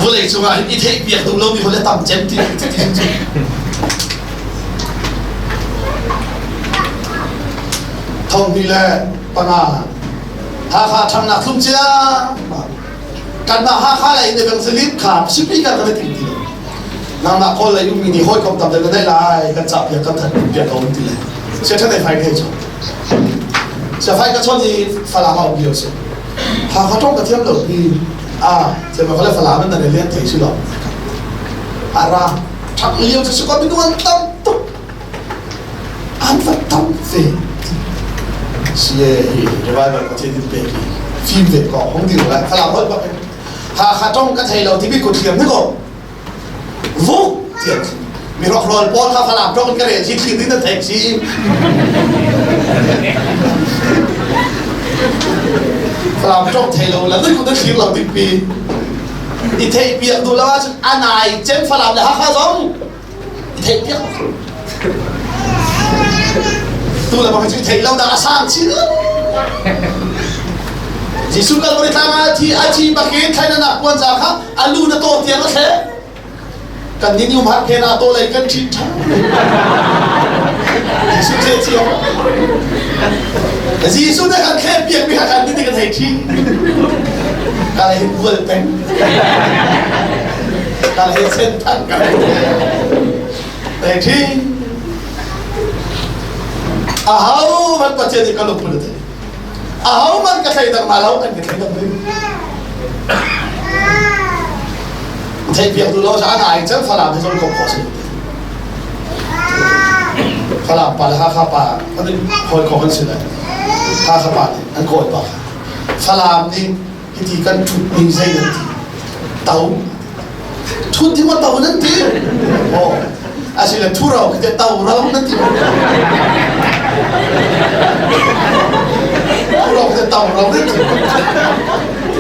Vawlei cungah hin i theih piak duh lomi holh a tam cem ti ti 2005 Hakha ṭhangnak thlum cia kanmah Hakha lei in evangelist kha speaker kan i tim ti lo. Nangmah kawl lei ummi nih hawikom tam deuh na neih lai, kan cah piak kan thanh piak ko ti le sia ṭhan ei fai thei cu sia fai ka chon i Falam a um lio si. Hakha ṭong ka thiam lo pi a thiam ka le Falam in nan i lian thei si lo. Ara ṭhang lio cu si ko minung an tam tuk, an va tam ve. Sie hi revival Pathian in pek i fim ve ko hong dir lai Falam holh bak in Hakha ṭong ka thei lo timi kut hliam ni ko vuk tiah mi rokrol pawl kha Falam ṭong in ka rel si thlir ding na theih si. Falam ṭong thei lo la nui kut na thlir lo ding pi i theih piak duh lo ahcun a nai cem Falam le Hakha zong i theih piak tu le bang cu theih lo dah a sang chin. Jesuh Kalvari tlang ah thi a thi bakin thlainak puan za kha a lu na to tiang a thle kan nin um har phen ah to lei kan ṭhin ṭhan. Jesuh the cio Jesuh ne kan thle piak mi kha kan ti kan hei ṭhi ka le hin bual peng ka le hin sen than ka le ṭhi a ho man Pathian nih ka lungput a a ho man ka thlei dang ma lo kan ka thlei dang ding theih piak tu lo sa ngai chan Falam hi zon ko kho si. Falam pa le Hakha pa an hawi ko kan si le Hakha pa nih an kawi pa Falam nih hiti kan thut ning zei nan ti to thut hi ma to nan ti oh asile thu ro khi to ro nan ti thu ro khi to ro nan ti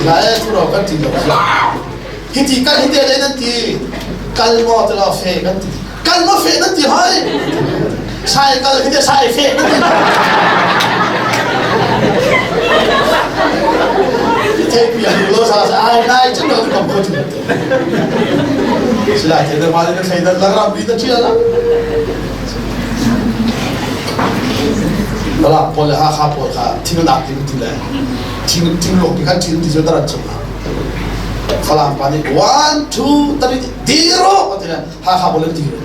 lai thu ro kan ti lo. Hiti kal hi te nan ti kal maw ti lo fe kan ti kal maw fe nan ti hoi sai kal khi te sai fe nan ti thei pi a lo sa sa ai nai chu lo kom ko chu sila te ma le thei dan lang ram bi ta chia la Bala pawl le Hakha pawl kha thing nak ti ti le thing thing lok ti khan thing ti chu taran chung. Falam pa nih one two three diro ti le Hakha pawl in diro.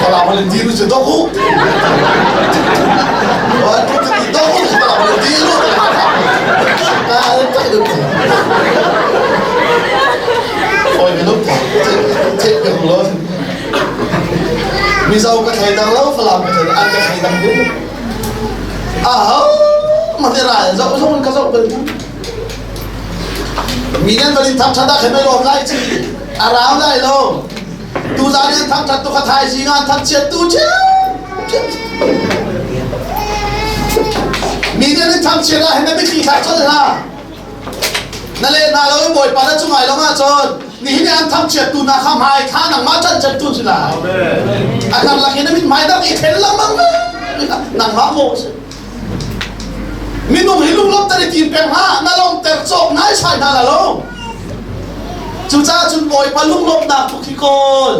Falam pawl in diro cu doku. One two three doku Falam pawl in diro Hakha. Ta ta được. Ôi cái lúc chết cái lo. Mizo ka thei dang lo, Falam ka thei an ka thei dang ding. Aho ma te ral zoh zong ka zoh bal mi nan van in thangṭhat ah khan mai lawm lai ci a rau lai lo. Tu zan in thangṭhat tu kha thaizing ah thangchiat tu ṭhiam. Mi nan in thangchiat ah hin na mitthli thlak colh hna. Na le hna lo in Bawipa na cung ai lo ahcun nihin i an thangchiat tu hna kha hmai kha nangmah ṭanhchat tu si lai. A karlak in na mithmai dang i thlen lengmang nangmah maw si. Minung hi lunglawmhter i tim peng hlah, na lawmhter cawk naisai hna la lo. Cucaah cun Bawipa lunglawmhnak tu khi kawl.